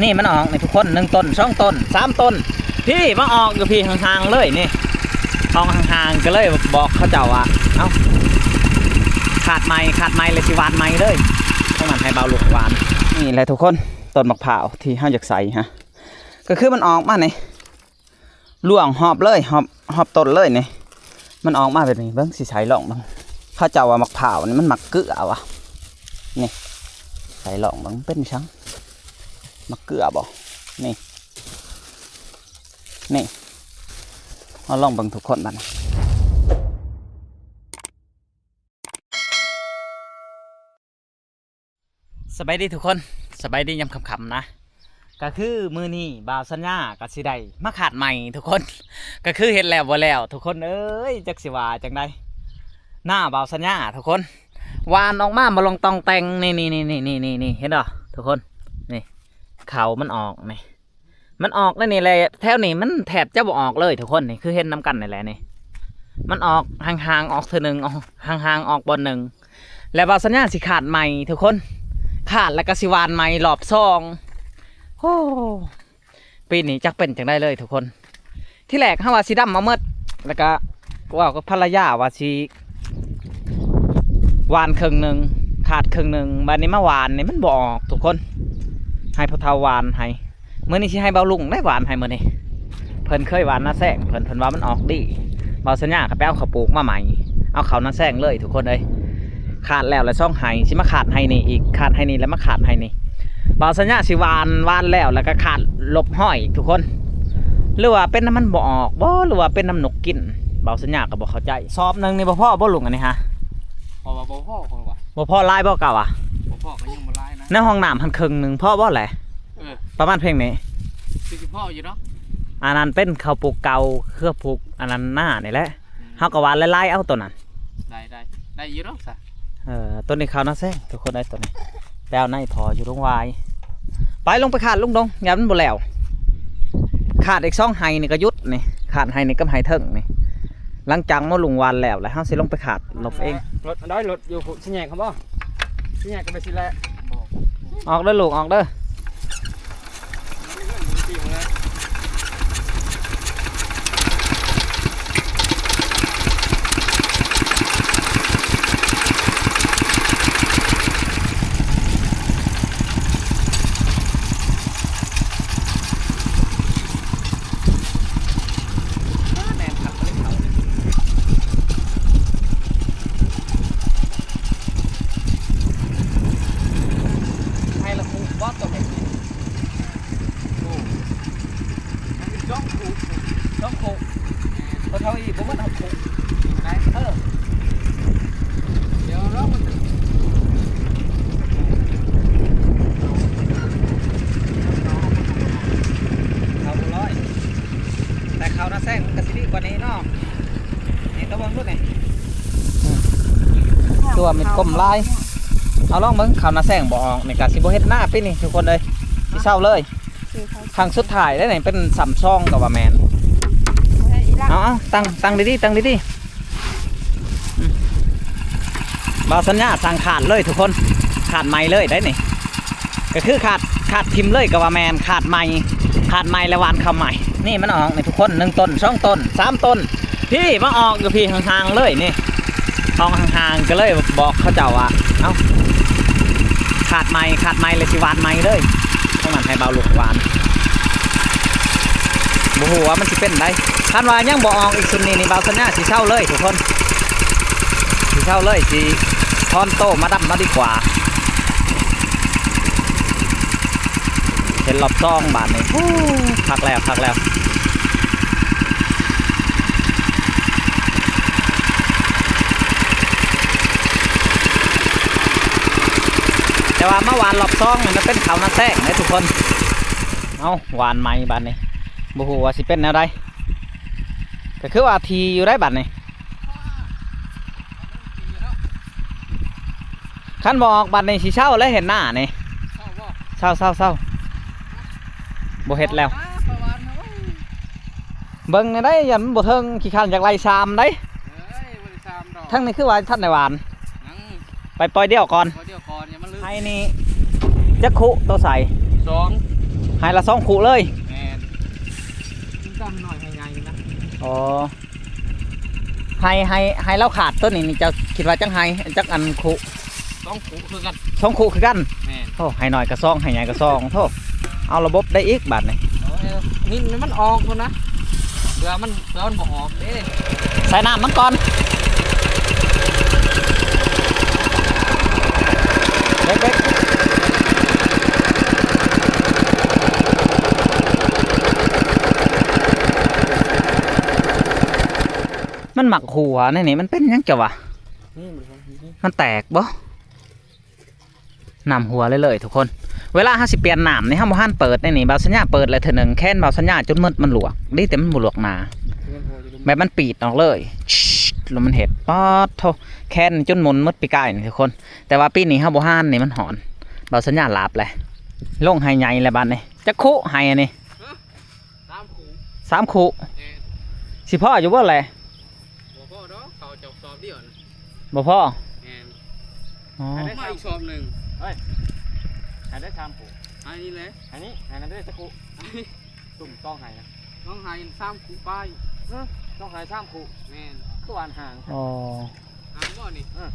ນີ້ມັນອອກນີ້ທຸກຄົນ ໜຶ່ງຕົ້ນ ສອງຕົ້ນ ສາມຕົ້ນ ພີ້ມາອອກຢູ່ພີ້ຫ່າງໆເລີຍນີ້ ອອກຫ່າງໆ ກໍເລີຍບອກເຂົາເຈົ້າວ່າ ເອົ້າ ຄາດໃໝ່ ຄາດໃໝ່ ແລ້ວຊິຫວ່ານໃໝ່ເລີຍ ປະມານໃຫ້ບ່າວລຸງຫວ່ານ. ນີ້ແຫຼະທຸກຄົນ ຕົ້ນໝາກພ້າວທີ່ເຮົາຢາກໃສ່ຮະ ກໍຄືມັນອອກມານີ້ ລ່ວງຮອບເລີຍ ຮອບ ຮອບຕົ້ນເລີຍນີ້ ມັນອອກມາແບບນີ້ ເບິ່ງ ຊິໃສ່ລອງເບິ່ງ ເຂົາເຈົ້າວ່າໝາກພ້າວນີ້ມັນມັກເກືອວ່າ ນີ້ ໃສ່ລອງເບິ່ງ ເປັນຫຍັງ ມັກເກືອບໍ່ ນີ້ ນີ້ ເຮົາລອງເບິ່ງທຸກຄົນບັດນີ້. ສະບາຍດີທຸກຄົນ ສະບາຍດີຍາມຄ່ຳໆນະ ກະຄືມື້ນີ້ບ່າວສັນຍາກະຊິໄດ້ມາຄາດໃໝ່ທຸກຄົນ ກະຄືເຮັດແລ້ວບໍ່ແລ້ວທຸກຄົນເອີຍ ຈັກຊິວ່າຈັ່ງໃດ ໜ້າບ່າວສັນຍາທຸກຄົນ ຫວ່ານອອກມາມາລອງຕອງແຕ່ງ ນີ້ໆໆໆ ເຫັນບໍ່ທຸກຄົນ ນີ້ ເຂົ້າມັນອອກນີ້. ມັນອອກແນວນີ້ແຫຼະ ແຖວນີ້ມັນແທບຈະບໍ່ອອກເລີຍທຸກຄົນ ນີ້ຄືເຫັນນຳກັນນີ້ແຫຼະນີ້ ມັນອອກຫ່າງໆອອກເທື່ອໜຶ່ງ ອອກຫ່າງໆອອກບ່ອນໜຶ່ງ ແລ້ວບ່າວສັນຍາຊິຄາດໃໝ່ທຸກຄົນ ຄາດແລ້ວກໍຊິຫວ່ານໃໝ່ລອບສອງ ໂອ້ ປີນີ້ຈັກເປັນຈັ່ງໃດເລີຍທຸກຄົນ ທີແລກເຮົາວ່າຊິດຳເອົາໝົດ ແລ້ວກໍເວົ້າກັບພັນລະຍາວ່າຊິ ຫວ່ານເຄິ່ງໜຶ່ງ ຂາດເຄິ່ງໜຶ່ງ ບາດນີ້ມາຫວ່ານນີ້ມັນບໍ່ອອກທຸກຄົນ ໃຫ້ພໍ່ເຖົ້າຫວ່ານໃຫ້ ມື້ນີ້ຊິໃຫ້ບ່າວລຸງໄດ້ຫວ່ານໃຫ້ມື້ນີ້ ເພິ່ນເຄີຍຫວ່ານນາແຊງ ເພິ່ນ ເພິ່ນວ່າມັນອອກດີ ບ່າວສັນຍາກໍໄປເອົາເຂົ້າປູກມາໃໝ່ ເອົາເຂົ້ານາແຊງເລີຍທຸກຄົນເອີຍ ຂາດແລ້ວລະສອງໄຮ່ ຊິມາຂາດໄຮ່ນີ້ອີກ ຂາດໄຮ່ນີ້ລະມາຂາດໄຮ່ນີ້ ບ່າວສັນຍາຊິຫວ່ານ ຫວ່ານແລ້ວລະກະຂາດລົບຮ້ອຍອີກທຸກຄົນ ຫຼືວ່າເປັນນຳມັນບໍ່ອອກບໍ່ ຫຼືວ່າເປັນນຳນົກກິນ ບ່າວສັນຍາກໍບໍ່ເຂົ້າໃຈ ສອບໜຶ່ງນີ້ບໍ່ພໍບໍ່ລຸງ ອັນນີ້ຮະ ເພາະວ່າບໍ່ພໍ ເພາະວ່າ ບໍ່ພໍຫຼາຍບໍ່ເກົ່າອະ ບໍ່ພໍກໍຍັງບໍ່ຫຼາຍນະ ໃນຫ້ອງນ້ຳຫັ້ນເຄິ່ງໜຶ່ງພໍບໍ່ແຫຼະ ເອີ ປະມານພຽງນີ້ ຄືຊິພໍຢູ່ດອກ ອັນນັ້ນເປັນເຂົ້າປູກເກົ່າ ເຄືອປູກອັນນັ້ນນານີ້ແຫຼະ ອືມ ເຮົາກໍຫວ່ານຫຼາຍໆເອົາໂຕນັ້ນ ໄດ້ ໄດ້ ໄດ້ຢູ່ດອກຊະ ເອີ ໂຕນີ້ເຂົ້ານາແຊງທຸກຄົນເອີຍ ໂຕນີ້ ໄປເອົາໃນທໍ່ຢູ່ດົງຫວາຍ ໄປລົງໄປຂາດລຸງດົງ ຢ້ານມັນບໍ່ແລ້ວ ຂາດອີກສອງໄຮ່ນີ້ກໍຢຸດນີ້ ຂາດໄຮ່ນີ້ກັບໄຮ່ເທິງນີ້ ຫຼັງຈາກໝໍລຸງຫວ່ານແລ້ວ ແລ້ວເຮົາຊິລົງໄປຂາດລົບເອງ ລົດໄດ້ ລົດຢູ່ສີ່ແຍກຫັ້ນບໍ່ ສີ່ແຍກກໍໄປຊີ້ແຫຼະ ອອກເດີລູກ ອອກເດີ. ໃຫ້ລະຄຸບໍ່ຕົວເປັນນີ້ ໂອ້ ມັນມີສອງຄຸ ສອງຄຸ ບໍ່ເທົ່າອີກ ບໍ່ໝົດຫົກຄຸ ໄດ້ ເອີ ດຽວລອງມັນ ເຂົ້າບໍ່ຮ້ອຍ ແຕ່ເຂົ້ານາແຊງມັນກະຊິດີກວ່ານີ້ເນາະ ນີ້ ຕະເບິ່ງດູນີ້ ອືມ ຄືວ່າເມັດກົມຫຼາຍ ເອົາລອງເບິ່ງ ເຂົ້ານາແຊງບໍ່ອອກນີ້ກະຊິບໍ່ເຮັດນາປີນີ້ທຸກຄົນເອີຍ ຊິເຊົາເລີຍ ຄັ້ງສຸດທ້າຍເດ້ນີ້ ເປັນຊ້ຳສອງກໍວ່າແມ່ນ ເອົາໆ ຕັ້ງ ຕັ້ງດີໆ ຕັ້ງດີໆ ອືມ ບ່າວສັນຍາສັ່ງຂາດເລີຍທຸກຄົນ ຂາດໃໝ່ເລີຍໄດ໋ນີ້ ກໍຄືຂາດ ຂາດຖິ້ມເລີຍກໍວ່າແມ່ນ ຂາດໃໝ່ ຂາດໃໝ່ແລ້ວຫວ່ານເຂົ້າໃໝ່ ນີ້ມັນອອກນີ້ທຸກຄົນ ໜຶ່ງຕົ້ນ ສອງຕົ້ນ ສາມຕົ້ນ ພີ້ມາອອກຢູ່ພີ້ຫ່າງໆເລີຍນີ້ ອອກຫ່າງໆ ກໍເລີຍບອກເຂົາເຈົ້າວ່າ ເອົ້າ ຂາດໃໝ່ ຂາດໃໝ່ ແລ້ວຊິຫວ່ານໃໝ່ເລີຍ ປະມານໃຫ້ບ່າວລຸງຫວ່ານ ບໍ່ຮູ້ວ່າມັນຊິເປັນໃດ໋ ຄັນວ່າຍັງບໍ່ອອກອີກຊຸດນີ້ນີ້ ບ່າວສັນຍາຊິເຊົາເລີຍທຸກຄົນ ຊິເຊົາເລີຍ ຊິຖອນໂຕມາດຳເອົາດີກວ່າ ເຮັດລອບສອງບາດນີ້ ໂອ້ ຄັກແລ້ວ ຄັກແລ້ວ ແຕ່ວ່າມາຫວ່ານລອບສອງນີ້ ມັນເປັນເຂົ້ານາແຊງເດ້ທຸກຄົນ ເອົ້າ ຫວ່ານໃໝ່ບາດນີ້ ບໍ່ຮູ້ວ່າຊິເປັນແນວໃດ ກໍຄືວ່າຖີ່ຢູ່ໄດ໋ບາດນີ້ ຄັນບໍ່ອອກບາດນີ້ຊິເຊົາແລ້ວເຮັດນານີ້ ເຊົາບໍ່ ເຊົາໆໆ ບໍ່ເຮັດແລ້ວ ເບິ່ງແນວໃດ ຢ້ານມັນບໍ່ເຖິງ ຂີ້ຄ້ານຢາກໄລ່ຊາມໄດ໋ ເອີຍ ບໍ່ໄດ້ຊາມດອກ ທາງນີ້ຄືວ່າທັນໄດ້ຫວ່ານ ຍັງ ໄປປ່ອຍດຽວກ່ອນ ໄປດຽວກ່ອນ ຢ່າມັນ ໄຮ່ນີ້ຈັກຄຸໂຕໃສ່ ສອງ ໄຮ່ລະສອງຄຸເລີຍ. ແມ່ນ. ມີແຕ່ໄຮ່ນ້ອຍໄຮ່ໃຫຍ່ນະ. ອໍ ໄຮ່ ໄຮ່ ໄຮ່ລາວຂາດໂຕນີ້ນີ້ ເຈົ້າຄິດວ່າຈັກໄຮ່ ຈັກອັນຄຸ? ສອງຄຸຄືກັນ. ສອງຄຸຄືກັນ. ແມ່ນ. ໂອ້ ໄຮ່ນ້ອຍກໍສອງ ໄຮ່ໃຫຍ່ກໍສອງ. ໂທ້ ເອົາລະບົບໄດ້ອີກບາດນີ້. ໂອ້ຍ ນີ້ມັນອອກພຸ້ນນະ ເພື່ອມັນ ເພື່ອມັນບໍ່ອອກເດ້. ໃສ່ນ້ຳມັນກ່ອນ. ເບັກ ເບັກ ມັນມັກຫົວແນວນີ້ ມັນເປັນຫຍັງເຈົ້າວະ? ນີ້ມັນ ມັນແຕກບໍ່? ນ້ຳຫົວເລີຍໆ ທຸກຄົນ. ເວລາເຮົາຊິປ່ຽນນ້ຳນີ້ ເຮົາບໍ່ທັນເປີດໄດ້ນີ້ ບ່າວສັນຍາເປີດແລ້ວເທື່ອໜຶ່ງ ແຂນບ່າວສັນຍາຈົນໝົດ ມັນລວກ. ດີແຕ່ມັນບໍ່ລວກໜ້າ ແບບມັນປີດອອກເລີຍ ແລ້ວມັນເຮັດ ປາດໂທ້ ແຂນຈົນໝົນໝົດປີກາຍນີ້ ທຸກຄົນ. ແຕ່ວ່າປີນີ້ເຮົາບໍ່ຫານນີ້ ມັນຮ້ອນ. ບ່າວສັນຍາຫຼາບແຫຼະ ລົງໄຮ່ໃຫຍ່ແລ້ວບາດນີ້. ຈັກຄຸໄຮ່ອັນນີ້? ຮະ? ສາມຄຸ. ສາມຄຸ. ແມ່ນ. ຊິພໍຢູ່ບໍ່ແລະ? ບໍ່ພໍດອກ ເຂົາເຈົ້າສອບດຽວນະ. ບໍ່ພໍ? ແມ່ນ. ອໍ ໃຫ້ໄດ້ ມາອີກສອບໜຶ່ງ. ເຮີ້ຍ ໃຫ້ໄດ້ສາມຄຸ ໃຫ້ນີ້ແຫຼະ ໃຫ້ນີ້ ໃຫ້ນັ້ນເດ້ ຈັກຄຸ? ຕຸ່ມຕ້ອງໃຫ້ນະ ຕ້ອງໃຫ້ສາມຄຸປາຍ. ເອີ ຕ້ອງໃຫ້ສາມຄຸ. ແມ່ນ. ຄືວ່າຫ່າງ. ອໍ ຫ່າງບໍ່ນີ້? ເອີ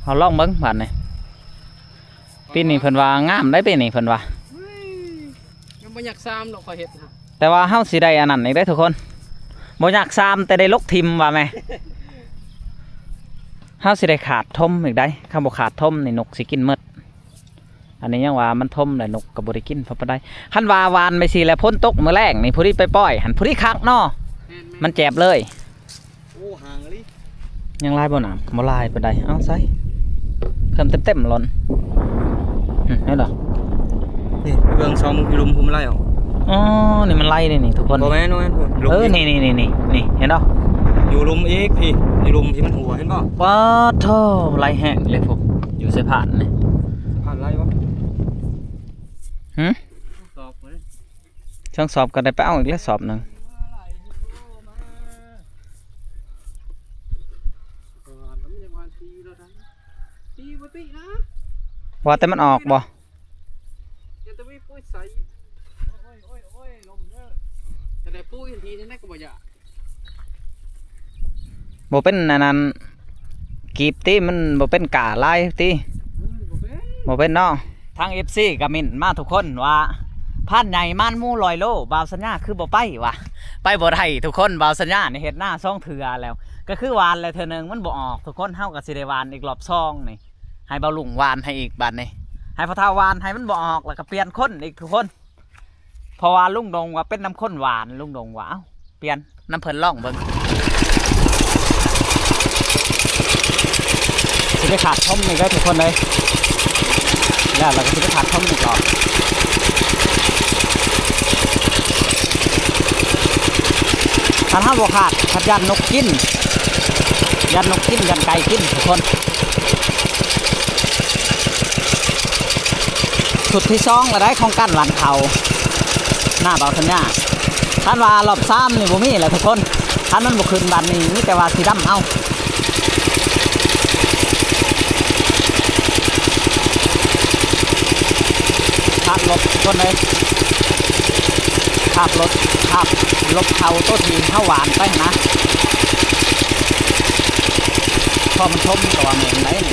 ເຮົາລອງເບິ່ງບາດນີ້. ປີນີ້ເພິ່ນວ່າງາມໄດ໋ ປີນີ້ເພິ່ນວ່າ. ມັນບໍ່ຢາກຊາມດອກ ຂ້ອຍເຮັດນະ. ແຕ່ວ່າເຮົາຊິໄດ້ອັນນັ້ນອີກເດ້ທຸກຄົນ ບໍ່ຢາກຊາມແຕ່ໄດ້ລົກຖິ້ມວ່າແມ່. ເຮົາຊິໄດ້ຂາດຖົມອີກໄດ໋ ຄັນບໍ່ຂາດຖົມນີ້ນົກຊິກິນໝົດ. ອັນນີ້ຍັງວ່າມັນຖົມແລ້ວນົກກໍບໍ່ໄດ້ກິນພໍປານໃດ. ຄັນວ່າຫວ່ານໄປຊີ້ແລ້ວຝົນຕົກມື້ແລງນີ້ ພໍດີໄປປ່ອຍຫັ້ນ ພໍດີຄັກເນາະ. ແມ່ນໆ ມັນແຈບເລີຍ. ໂອ້ ຫ່າງອີ່ຫຼີ. ຍັງຫຼາຍບໍ່ນ້ຳ? ບໍ່ຫຼາຍປານໃດ. ເອົາໃສ່ ເພີ່ມເຕັມໆ ຫຼອນ. ອືມ ເຫັນບໍ່? ນີ້ ເບິ່ງຊ່ອງຢູ່ລຸ່ມພຸ້ນໄຫຼອອກ. ອໍ ນີ້ມັນໄຫຼເດ້ນີ້ທຸກຄົນ. ບໍ່ແມ່ນ ບໍ່ແມ່ນ ເອີ ນີ້ໆໆ ນີ້ ເຫັນບໍ່? ຢູ່ລຸ່ມອີກພີ້ ຢູ່ລຸ່ມທີ່ມັນຫົວ ເຫັນບໍ່? ປາດໂທ້ ໄຫຼແຮງເລີຍພຸ້ນ ຢູ່ໃສ່ຜ່ານນີ້. ຜ່ານໄຫຼບໍ່? ຫື? ສອບເລີຍ. ຊ່າງສອບກໍໄດ້ໄປເອົາອີກແລ້ວສອບໜຶ່ງ. ວ່າແຕ່ມັນອອກບໍ່? ຍັງແຕ່ມີປຸ໋ຍໃສ່ ໂອ້ຍ ໂອ້ຍ ໂອ້ຍ ລົມເດີ ຈະໄດ້ປຸ໋ຍທັນທີ ຈັ່ງໃດກໍບໍ່ຢາກ. ບໍ່ເປັນອັນນັ້ນ ກີບຕິ ມັນບໍ່ເປັນກ້າລາຍຕິ? ອືມ ບໍ່ເປັນ ບໍ່ເປັນເນາະ. ທາງເອັຟຊີກໍເມັ້ນມາທຸກຄົນວ່າ ພານໃຫຍ່ມານໝູຮ້ອຍໂລ ບ່າວສັນຍາຄືບໍ່ໄປວະ. ໄປບໍ່ໄດ້ທຸກຄົນ ບ່າວສັນຍານີ້ເຮັດນາສອງເທື່ອແລ້ວ ກໍຄືຫວ່ານແລ້ວເທື່ອໜຶ່ງມັນບໍ່ອອກທຸກຄົນ. ເຮົາກໍຊິໄດ້ຫວ່ານອີກລອບສອງນີ້ ໃຫ້ບ່າວລຸງຫວ່ານໃຫ້ອີກບາດນີ້ ໃຫ້ພໍ່ເຖົ້າຫວ່ານໃຫ້ມັນບໍ່ອອກ ແລ້ວກໍປ່ຽນຄົນອີກທຸກຄົນ. ເພາະວ່າລຸງດົງວ່າເປັນນຳຄົນຫວ່ານ ລຸງດົງວ່າ ເອົ້າ ປ່ຽນນຳເພິ່ນລອງເບິ່ງ. ຊິໄດ້ຂາດຖົມນີ້ເດີທຸກຄົນເອີຍ ແລ້ວລະກໍຊິໄດ້ຂາດຖົມນີ້ກ່ອນ. ຄັນເຮົາບໍ່ຂາດ ຄັນຢ້ານນົກກິນ ຢ້ານນົກກິນ ຢ້ານໄກ່ກິນທຸກຄົນ. ຊຸດທີສອງລະໄດ໋ ຂອງການຫວ່ານເຂົ້ານາບ່າວສັນຍາ. ຄັນວ່າລອບສາມນີ້ບໍ່ມີແລ້ວທຸກຄົນ ຄັນມັນບໍ່ຂຶ້ນບາດນີ້ມີແຕ່ວ່າຊິດຳເອົາ. ຂາດລົບທຸກຄົນເອີຍ ຂາດລົບ ຂາດລົບເຂົ້າໂຕທີ່ເຮົາຫວ່ານໄປຫັ້ນນະ. ພໍມັນຖົມກໍວ່າແມ່ນໄດ໋ນີ້.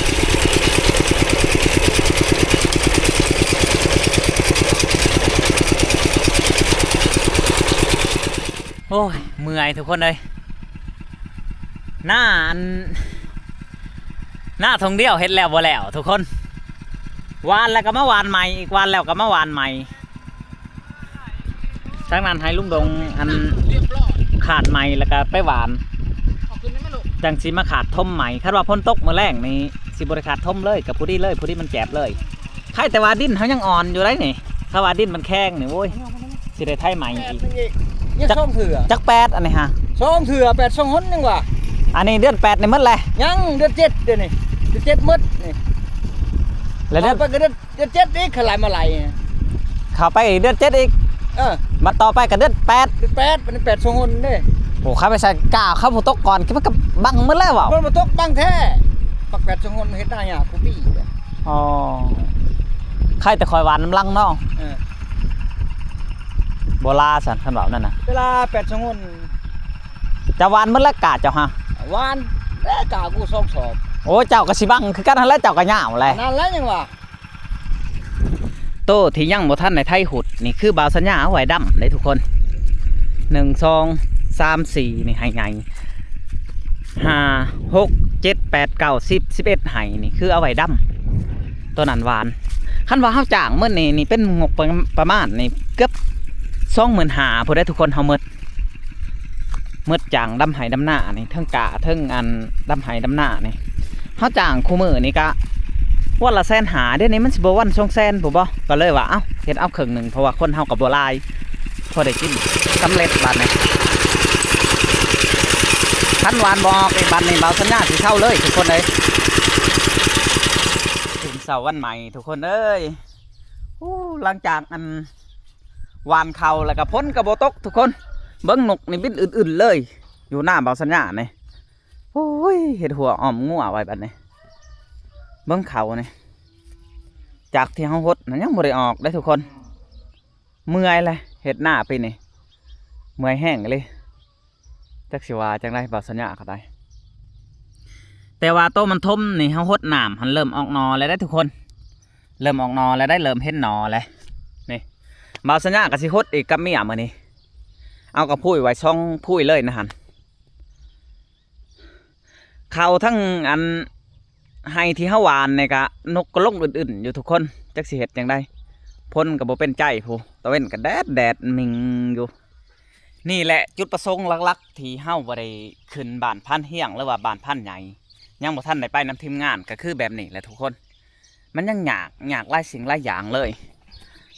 ໂອ້ຍ ເມື່ອຍທຸກຄົນເອີຍ ນາອັນ ນາທົ່ງດຽວເຮັດແລ້ວບໍ່ແລ້ວທຸກຄົນ. ຫວ່ານແລ້ວກໍມາຫວ່ານໃໝ່ອີກ ຫວ່ານແລ້ວກໍມາຫວ່ານໃໝ່. ທາງນັ້ນໃຫ້ລຸງດົງອັນຂາດໃໝ່ ແລ້ວກໍໄປຫວ່ານ ຈັ່ງຊິມາຂາດຖົມໃໝ່. ຄັນວ່າຝົນຕົກມື້ແລງນີ້ ຊິບໍ່ໄດ້ຂາດຖົມເລີຍ ກໍພໍດີເລີຍ ພໍດີມັນແຈບເລີຍ. ໃຄແຕ່ວ່າດິນເຮົາຍັງອ່ອນຢູ່ໄດ໋ນີ້ ຖ້າວ່າດິນມັນແຂງນີ້ ໂອ້ຍ ຊິໄດ້ໄຖໃໝ່ອີກ. ຍັງສອງເທື່ອ ຈັກແປດອັນນີ້ຫະ ສອງເທື່ອ ແປດສອງຫົນຍັງວ່າ. ອັນນີ້ເດືອນແປດນີ້ໝົດແລ້ວ ຍັງເດືອນເຈັດ ດຽວນີ້ເດືອນເຈັດໝົດນີ້ ແລ້ວເດືອນ ເຂົ້າໄປກໍເດືອນ ເດືອນເຈັດອີກ ຂະໄລ່ມາໄລ່ ເຂົ້າໄປອີກເດືອນເຈັດອີກ. ເອີ ບັດຕໍ່ໄປກໍເດືອນແປດ ເດືອນແປດ ບັດນີ້ແປດສອງຫົນເດ້. ໂອ້ ເຂົາໄປໃສ່ກ້າ ເຂົາບໍ່ຕົກກ່ອນ ມັນກໍບັງໝົດແລ້ວເວົ້າ. ມັນບໍ່ຕົກ ບັງແທ້ ບັກແປດສອງຫົນເຮັດໜ້າຍາກກູປີ. ອໍ ໃຄແຕ່ຂ້ອຍຫວ່ານນຳຫຼັງເນາະ. ເອີ ບໍ່ລາຊັ້ນ ຄັນເວົ້ານັ້ນນະ ເວລາແປດໂມງ. ເຈົ້າຫວ່ານໝົດແລ້ວກາເຈົ້າຫາ? ຫວ່ານແລ້ວກາກູສອງສອບ. ໂອ້ ເຈົ້າກໍຊິບັງຄືກັນຫັ້ນແຫຼະ ເຈົ້າກໍຍາວແຫຼະ. ນັ້ນແຫຼະ ຍັງວ່າ ໂຕທີ່ຍັງບໍ່ທັນໄດ້ໄຖຫຸດນີ້ ຄືບ່າວສັນຍາເອົາໄວ້ດຳເດ້ທຸກຄົນ. ໜຶ່ງ ສອງ ສາມ ສີ່ ນີ້ໄຮ່ໃຫຍ່ ຫ້າ ຫົກ ເຈັດ ແປດ ເກົ້າ ສິບ ສິບເອັດ ໄຮ່ນີ້ຄືເອົາໄວ້ດຳ. ໂຕນັ້ນຫວ່ານ ຄັນວ່າເຮົາຈ້າງໝົດນີ້ ນີ້ເປັນງົບປະ ປະມານນີ້ເກືອບສອງໝື່ນຫ້າພຸ້ນເດ້ທຸກຄົນ ເຮົາໝົດ ໝົດຈ້າງດຳໄຮ່ດຳນານີ້ ເທິງກ້າເທິງອັນດຳໄຮ່ດຳນານີ້ ເຮົາຈ້າງຄູ່ມື້ນີ້ກະວັນລະແສນຫ້າ ດຽວນີ້ມັນຊິບໍ່ວັນສອງແສນພຸ້ນບໍ່? ກໍເລີຍວ່າ ເອົ້າ ເຮັດເອົາເຄິ່ງໜຶ່ງ ເພາະວ່າຄົນເຮົາກໍບໍ່ຫຼາຍ ພໍໄດ້ກິນສຳເລັດບາດນີ້. ຄັນຫວ່ານບໍ່ອອກອີກບາດນີ້ ບ່າວສັນຍາຊິເຊົາເລີຍທຸກຄົນເອີຍ. ຕື່ນເຊົ້າວັນໃໝ່ທຸກຄົນເອີຍ. ໂອ້ ຫຼັງຈາກອັນຫວ່ານເຂົ້າແລ້ວກໍຝົນກໍບໍ່ຕົກທຸກຄົນ. ເບິ່ງນົກນີ້ບິນອຶ່ນໆເລີຍ ຢູ່ໜ້າບ່າວສັນຍານີ້. ໂອ້ຍ ເຮັດຮົ້ວອ້ອມງົວໄວ້ບາດນີ້. ເບິ່ງເຂົ້ານີ້ ຈາກທີ່ເຮົາຫົດນັ້ນຍັງບໍ່ໄດ້ອອກເດ້ທຸກຄົນ. ເມື່ອຍແຫຼະ ເຮັດນາປີນີ້ ເມື່ອຍແຮງອີ່ຫຼີ. ຈັກຊິວ່າຈັ່ງໃດ ບ່າວສັນຍາກໍໄດ້. ແຕ່ວ່າໂຕມັນຖົມນີ້ ເຮົາຫົດນ້ຳຫັ້ນເລີ່ມອອກໜໍ່ແລ້ວເດ້ທຸກຄົນ ເລີ່ມອອກໜໍ່ແລ້ວໄດ໋ ເລີ່ມເຫັນໜໍ່ແລ້ວ. ນີ້ ບ່າວສັນຍາກໍຊິຫົດອີກກັບເມຍມື້ນີ້ ເອົາກະພຸ້ຍໄວ້ສອງພຸ້ຍເລີຍນະຫັ້ນ. ເຂົ້າທັງອັນໄຮ່ທີ່ເຮົາຫວ່ານນີ້ກະນົກກໍລົງອຶ່ນໆຢູ່ທຸກຄົນ ຈັກຊິເຮັດຈັ່ງໃດ. ຝົນກໍບໍ່ເປັນໃຈພຸ້ນ ຕາເວັນກໍແດດ ແດດມິ່ງຢູ່. ນີ້ແຫຼະຈຸດປະສົງຫຼັກໆ ທີ່ເຮົາບໍ່ໄດ້ຂຶ້ນບ້ານພານຮຽງ ຫຼືວ່າບ້ານພານໃຫຍ່ ຍັງບໍ່ທັນໄດ້ໄປນຳທີມງານ ກໍຄືແບບນີ້ແຫຼະທຸກຄົນ. ມັນຍັງຍາກ ຍາກຫຼາຍສິ່ງຫຼາຍຢ່າງເລີຍ.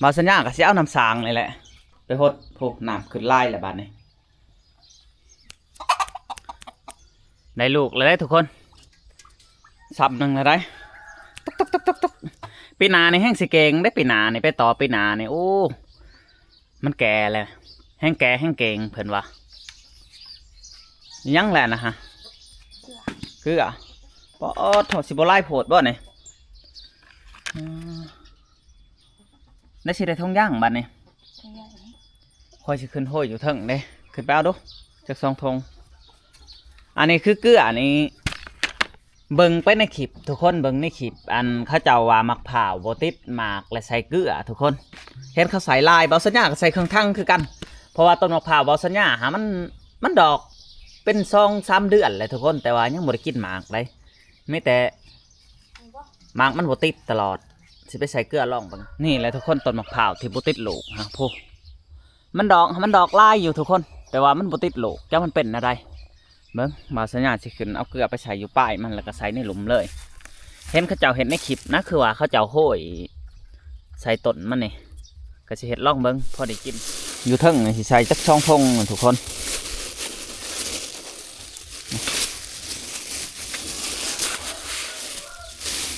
ບ່າວສັນຍາກໍຊິເອົານ້ຳສ້າງນີ້ແຫຼະໄປຫົດ. ໂອ້ ນ້ຳຂຶ້ນຫຼາຍແລ້ວບາດນີ້. ໄດ້ລູກແລ້ວເດ້ທຸກຄົນ ຊັບໜຶ່ງແລ້ວໄດ໋. ຕຸກໆໆໆ ປີໜ້ານີ້ແຮ່ງຊິເກັ່ງເດ້ ປີໜ້ານີ້ ໄປຕໍ່ປີໜ້ານີ້. ໂອ້ ມັນແກ່ແລ້ວ ແຮ່ງແກ່ແຮ່ງເກັ່ງເພິ່ນວ່າ. ຫຍັງແຫຼະນະຮະ? ເກືອ. ປອດໂທ້ ຊິບໍ່ຫຼາຍໂພດບໍ່ນີ້? ອືມ ໄດ້ ຊິໄດ້ຖົງຢາງບາດນີ້. ຖົງຢາງນີ້ ຂ້ອຍຊິຂຶ້ນໂຮຍຢູ່ເທິງເດ້ ຂຶ້ນໄປເອົາດູ ຈັກສອງຖົງ. ອັນນີ້ຄືເກືອນີ້ ເບິ່ງໄປໃນຄລິບທຸກຄົນ ເບິ່ງໃນຄລິບ ອັນເຂົາເຈົ້າວ່າໝາກພ້າວບໍ່ຕິດໝາກ ແລະໃສ່ເກືອທຸກຄົນ. ເຫັນເຂົາໃສ່ຫຼາຍ ບ່າວສັນຍາກໍໃສ່ເຄິ່ງຖັງຄືກັນ ເພາະວ່າຕົ້ນໝາກພ້າວບ່າວສັນຍາຫາ ມັນ ມັນດອກເປັນສອງສາມເດືອນແລ້ວທຸກຄົນ ແຕ່ວ່າຍັງບໍ່ໄດ້ກິນໝາກໃດ໋ ມີແຕ່ ໝາກມັນບໍ່ຕິດຕະຫຼອດ ຊິໄປໃສ່ເກືອລອງເບິ່ງ. ນີ້ແຫຼະທຸກຄົນ ຕົ້ນໝາກພ້າວທີ່ບໍ່ຕິດລູກຮະ ໂພ ມັນດອກ ມັນດອກຫຼາຍຢູ່ທຸກຄົນ ແຕ່ວ່າມັນບໍ່ຕິດລູກ ຈັກມັນເປັນແນວໃດ. ເບິ່ງ ບ່າວສັນຍາຊິຂຶ້ນເອົາເກືອໄປໃສ່ຢູ່ປາຍມັນ ແລ້ວກໍໃສ່ໃນຫຼຸມເລີຍ. ເຫັນເຂົາເຈົ້າເຮັດໃນຄລິບນະ ຄືວ່າເຂົາເຈົ້າໂຮຍໃສ່ຕົ້ນມັນນີ້ ກໍຊິເຮັດລອງເບິ່ງ ພໍໄດ້ກິນ. ຢູ່ເທິງນີ້ຊິໃສ່ຈັກສອງຖົງທຸກຄົນ.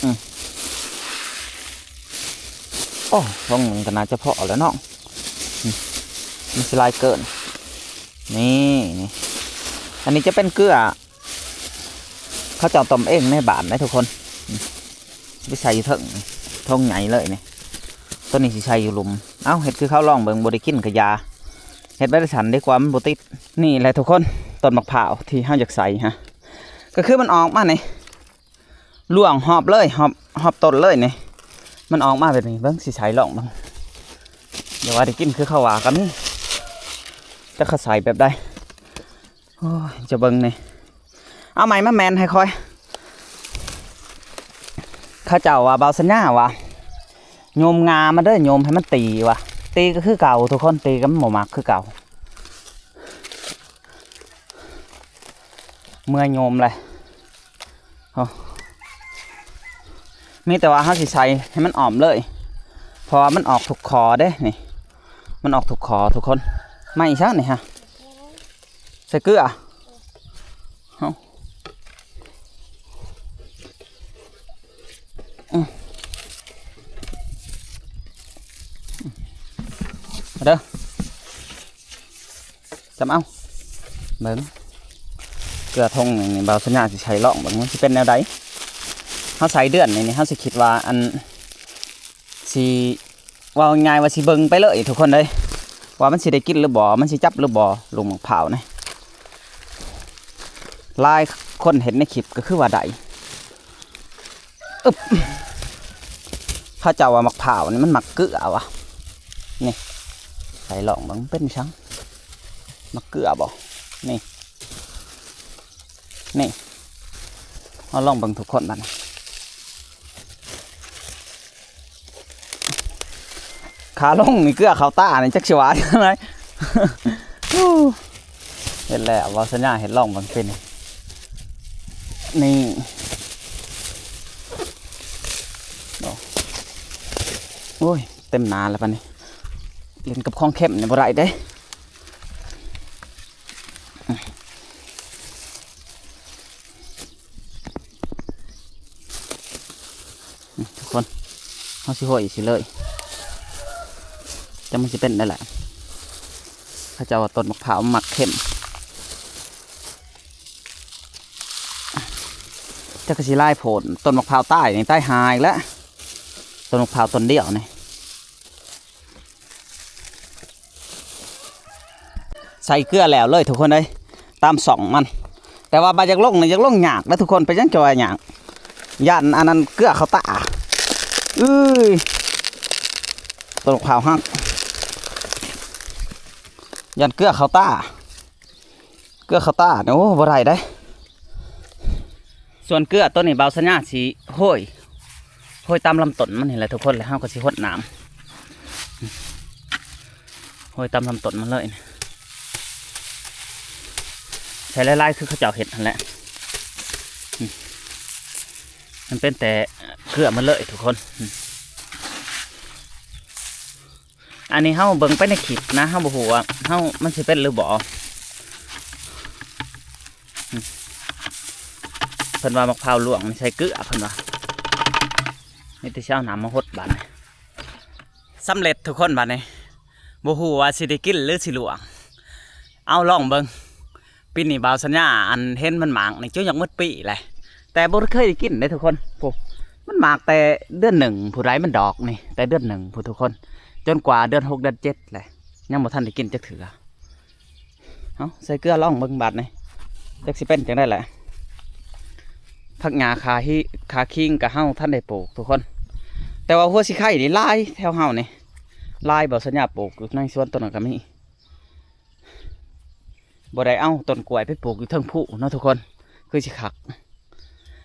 ອືມ ໂອ້ ຖົງໜຶ່ງກໍໜ້າຈະພໍແລ້ວເນາະ. ອືມ ມັນຊິຫຼາຍເກີນ. ນີ້ ນີ້ ອັນນີ້ຈະເປັນເກືອ ເຂົາເຈົ້າຕົ້ມເອງໃນບ້ານເດ້ທຸກຄົນ. ອືມ ໄປໃສ່ຢູ່ເທິງ ຖົງໃຫຍ່ເລີຍນີ້. ໂຕນີ້ຊິໃສ່ຢູ່ຫຼຸມ. ເອົ້າ ເຮັດຄືເຂົາລອງເບິ່ງ ບໍ່ໄດ້ກິນກະຢ່າ ເຮັດໄປຊັ້ນດີກວ່າ ມັນບໍ່ຕິດ. ນີ້ແຫຼະທຸກຄົນ ຕົ້ນໝາກພ້າວທີ່ເຮົາຢາກໃສ່ຮະ ກໍຄືມັນອອກມານີ້ ລວງຮອບເລີຍ ຮອບ ຮອບຕົ້ນເລີຍນີ້ ມັນອອກມາແບບນີ້. ເບິ່ງ ຊິໃສ່ລອງເບິ່ງ ຢ່າວ່າໄດ້ກິນຄືເຂົາວ່າກໍມີ ຈັກເຂົາໃສ່ແບບໃດ. ໂອ້ຍ ຈະເບິ່ງນີ້ ເອົາໄມ້ມາແມ່ນໃຫ້ຂ້ອຍ. ເຂົາເຈົ້າວ່າ ບ່າວສັນຍາວ່າ ໂຍມງາມັນເດີ ໂຍມໃຫ້ມັນຕີວ່າ ຕີກໍຄືເກົ່າທຸກຄົນ ຕີກໍມັນບໍ່ມັກຄືເກົ່າ. ເມື່ອຍໂຍມແຫຼະ. ໂອ້ ມີແຕ່ວ່າເຮົາຊິໃສ່ໃຫ້ມັນອ້ອມເລີຍ ເພາະວ່າມັນອອກທຸກຂໍ້ເດ້ນີ້ ມັນອອກທຸກຂໍ້ທຸກຄົນ. ໄມ້ອີຫຍັງນີ້ຮະ? ໃສ່ເກືອ. ເອົາ ອືມ ມາເດີ ຈຳເອົາ ເບິ່ງ ເກືອຖົງໜຶ່ງນີ້ ບ່າວສັນຍາຊິໃສ່ລອງເບິ່ງ ມັນຊິເປັນແນວໃດ. ເຮົາໃສ່ເດືອນນີ້ ນີ້ ເຮົາຊິຄິດວ່າ ອັນ ຊິເວົ້າງ່າຍໆວ່າຊິເບິ່ງໄປເລີຍທຸກຄົນເອີຍ ວ່າມັນຊິໄດ້ກິນຫຼືບໍ່ ມັນຊິຈັບຫຼືບໍ່ ລູກໝາກພ້າວນີ້. ຫຼາຍຄົນເຫັນໃນຄລິບກໍຄືວ່າໄດ້ ອຶບ ເຂົາເຈົ້າວ່າໝາກພ້າວນີ້ມັນມັກເກືອວ່າ ນີ້ ໃສ່ລອງເບິ່ງເປັນຈັ່ງ ມັກເກືອບໍ່ ນີ້ ນີ້ ເຮົາລອງເບິ່ງທຸກຄົນບັດນີ້. ຂາລົງນີ້ເກືອເຂົ້າຕານີ້ ຈັກຊິວ່າຈັ່ງໃດ. ເຮັດແລ້ວ ເວົ້າສັນຍາເຮັດລອງເບິ່ງເປັນ ນີ້ ໂອ້ຍ ເຕັມໜ້າແລ້ວບັດນີ້ ຫຼິ້ນກັບຂອງເຄັມນີ້ບໍ່ໄດ້ເດ້. ອືມ ທຸກຄົນ ເຮົາຊິຫ້ອຍຊິເລີຍ ຈັກມັນຊິເປັນໄດ້ແຫຼະ. ເຂົາເຈົ້າວ່າຕົ້ນໝາກພ້າວມັນມັກເຄັມ ຈັກກະຊິຫຼາຍໂພດ ຕົ້ນໝາກພ້າວຕາຍນີ້ ຕາຍຫ່າອີກແລ້ວ ຕົ້ນໝາກພ້າວຕົ້ນດຽວນີ້. ໃສ່ເກືອແລ້ວເລີຍທຸກຄົນເອີຍ ຕາມຊ່ອງມັນ ແຕ່ວ່າບາດຢາກລົງນີ້ຢາກລົງຍາກເດີທຸກຄົນ. ເປັນຫຍັງຈະວ່າຍາກ? ຢ້ານອັນນັ້ນເກືອເຂົ້າຕາ ເອີຍ ຕົ້ນໝາກພ້າວຫັກ ຢ້ານເກືອເຂົ້າຕາ ເກືອເຂົ້າຕານີ້ ໂອ້ ບໍ່ໄດ້ເດ້. ສ່ວນເກືອໂຕນີ້ ບ່າວສັນຍາຊິໂຮຍ ໂຮຍຕາມລຳຕົ້ນມັນນີ້ແຫຼະທຸກຄົນ ແລ້ວເຮົາກໍຊິຫົດນ້ຳ ໂຮຍຕາມລຳຕົ້ນມັນເລີຍ ໃສ່ຫຼາຍໆ ຄືເຂົາເຈົ້າເຮັດຫັ້ນແຫຼະ. ມັນເປັນແຕ່ເກືອໝົດເລີຍທຸກຄົນ. ອັນນີ້ເຮົາເບິ່ງໄປໃນຄລິບນະ ເຮົາບໍ່ຮູ້ວ່າເຮົາ ມັນຊິເປັນຫຼືບໍ່. ເພິ່ນວ່າໝາກພ້າວຫຼວງໃສ່ເກືອ ເພິ່ນວ່າ ມີແຕ່ຊິເອົານ້ຳມາຫົດບາດນີ້. ສຳເລັດທຸກຄົນບາດນີ້ ບໍ່ຮູ້ວ່າຊິໄດ້ກິນຫຼືຊິຫຼວງ ເອົາລອງເບິ່ງ. ປີນີ້ບ່າວສັນຍາ ອັນເຫັນມັນໝາກນີ້ຈົນຢາກໝົດປີແຫຼະ ແຕ່ບໍ່ເຄີຍໄດ້ກິນເດ້ທຸກຄົນ. ໂອ້ ມັນໝາກແຕ່ເດືອນໜຶ່ງ ຜູ້ໃດມັນດອກນີ້ ແຕ່ເດືອນໜຶ່ງພຸ້ນທຸກຄົນ ຈົນກວ່າເດືອນຫົກເດືອນເຈັດແຫຼະ ຍັງບໍ່ທັນໄດ້ກິນຈັກເທື່ອ. ເອົາ ໃສ່ເກືອລອງເບິ່ງບາດນີ້ ຈັກຊິເປັນຈັ່ງໃດແຫຼະ. ຜັກຫຍ້າຂາຮີ ຂາຄີງກະເຮົາທັນໄດ້ປູກທຸກຄົນ ແຕ່ວ່າຫົວສີໄຄນີ້ຫຼາຍແຖວເຮົານີ້ ຫຼາຍ ບ່າວສັນຍາປູກຢູ່ໃນສວນໂຕນັ້ນກະມີ. ບໍ່ໄດ້ເອົາຕົ້ນກ້ວຍໄປປູກຢູ່ເທິງພູເນາະທຸກຄົນ ຄືຊິຄັກ.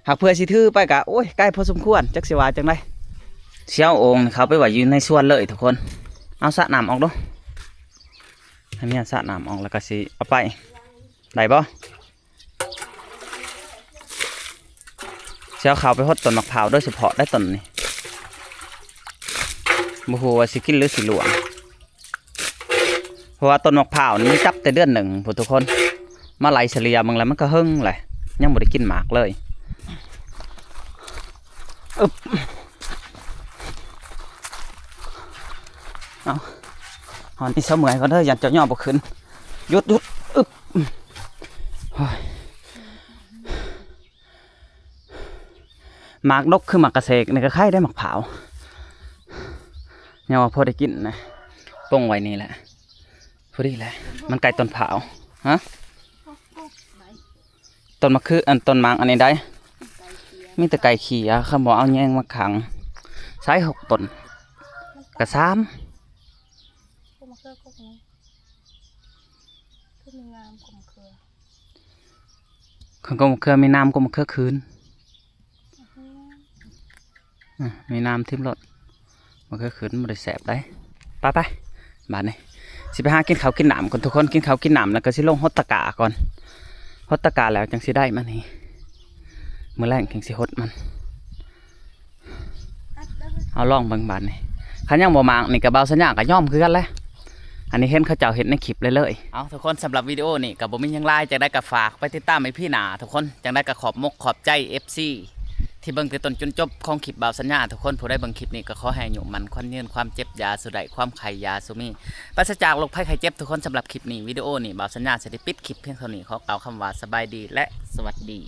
ຫາກເພື່ອຊິຖືໄປກະ ໂອ້ຍ ໄກພໍສົມຄວນ ຈັກຊິວ່າຈັ່ງໃດ. ຊິເອົາໂອ່ງເຂົ້າໄປໄວ້ຢູ່ໃນສວນເລີຍທຸກຄົນ. ເອົາສະນ້ຳອອກດູ ໃຫ້ເມຍສະນ້ຳອອກ ແລ້ວກະຊິເອົາໄປ ໄດ້ບໍ່? ຊິເອົາເຂົ້າໄປຫົດຕົ້ນໝາກພ້າວໂດຍສະເພາະໄດ໋ຕົ້ນນີ້ ບໍ່ຮູ້ວ່າຊິກິນຫຼືຊິຫຼວງ. ເພາະວ່າຕົ້ນໝາກພ້າວນີ້ມັນຈັບແຕ່ເດືອນໜຶ່ງພຸ້ນທຸກຄົນ ມາໄລ່ສະເລ່ຍເບິ່ງແລ້ວມັນກະເຫິງແຫຼະ ຍັງບໍ່ໄດ້ກິນໝາກເລີຍ. ອຶບ ເອົາ ຮອດນີ້ເຊົາເມື່ອຍກ່ອນເດີ ຢ້ານເຈົ້າຍໍບໍ່ຂຶ້ນ. ຢຸດ ຢຸດ ອຶບ ໂອ້ຍ. ໝາກດົກຄືໝາກກະເສກນີ້ກະໄຄເດ້ ໝາກພ້າວ ຍັງວ່າພໍໄດ້ກິນນະ. ປົງໄວ້ນີ້ແຫຼະ ພໍດີແຫຼະ ມັນໃກ້ຕົ້ນພ້າວ. ຮະ ຕົ້ນໝາກຄື ອັນ ຕົ້ນໝາກອັນນີ້ໃດ໋ ມີແຕ່ໄກ່ເຂ້ຍ ຄັນບໍ່ເອົາແຍງມາຂັງ. ໃສ່ຫົກຕົ້ນກະສາມ ກົກມະເຂືອກົກນີ້ ຄືມີງາມກົກມະເຂືອ ຄັນກົກມະເຂືອມີນ້ຳ ກົກມະເຂືອຄືນ ອື ມີນ້ຳຖິ້ມໂລດ ມັນຄືຄືນບໍ່ໄດ້ແຊບໃດ໋. ໄປໆ ບາດນີ້ຊິໄປຫາກິນເຂົ້າກິນນ້ຳກ່ອນທຸກຄົນ ກິນເຂົ້າກິນນ້ຳແລ້ວກະຊິລົງຫົດຕະກ້າກ່ອນ ຫົດຕະກ້າແລ້ວຈັ່ງຊິໄດ້ມານີ້ ມື້ແລງຈັ່ງຊິຫົດມັນ. ເອົາລອງເບິ່ງບາດນີ້ ຄັນຍັງບໍ່ໝາກນີ້ກະບ່າວສັນຍາກະຍອມຄືກັນແຫຼະ. ອັນນີ້ເຫັນເຂົາເຈົ້າເຮັດໃນຄລິບເລີຍໆ. ເອົາທຸກຄົນ ສຳລັບວິດີໂອນີ້ກະບໍ່ມີຫຍັງຫຼາຍ ຈັ່ງໃດກະຝາກໄປຕິດຕາມອີພີໜ້າທຸກຄົນ. ຈັ່ງໃດກະຂອບມົກຂອບໃຈເອັຟຊີທີ່ເບິ່ງແຕ່ຕົ້ນຈົນຈົບຂອງຄລິບບ່າວສັນຍາທຸກຄົນ. ຜູ້ໃດເບິ່ງຄລິບນີ້ກະຂໍໃຫ້ອາຍຸໝັ້ນຂວັນຍືນ ຄວາມເຈັບຢ່າສູ່ໄດ້ ຄວາມໄຂ້ຢ່າສູ່ມີ ປາສະຈາກໂລກໄພໄຂ້ເຈັບທຸກຄົນ. ສຳລັບຄລິບນີ້ ວິດີໂອນີ້ ບ່າວສັນຍາຊິໄດ້ປິດຄລິບພຽງເທົ່ານີ້. ຂໍກ່າວຄຳວ່າສະບາຍດີ ແລະ ສະຫວັດດີ.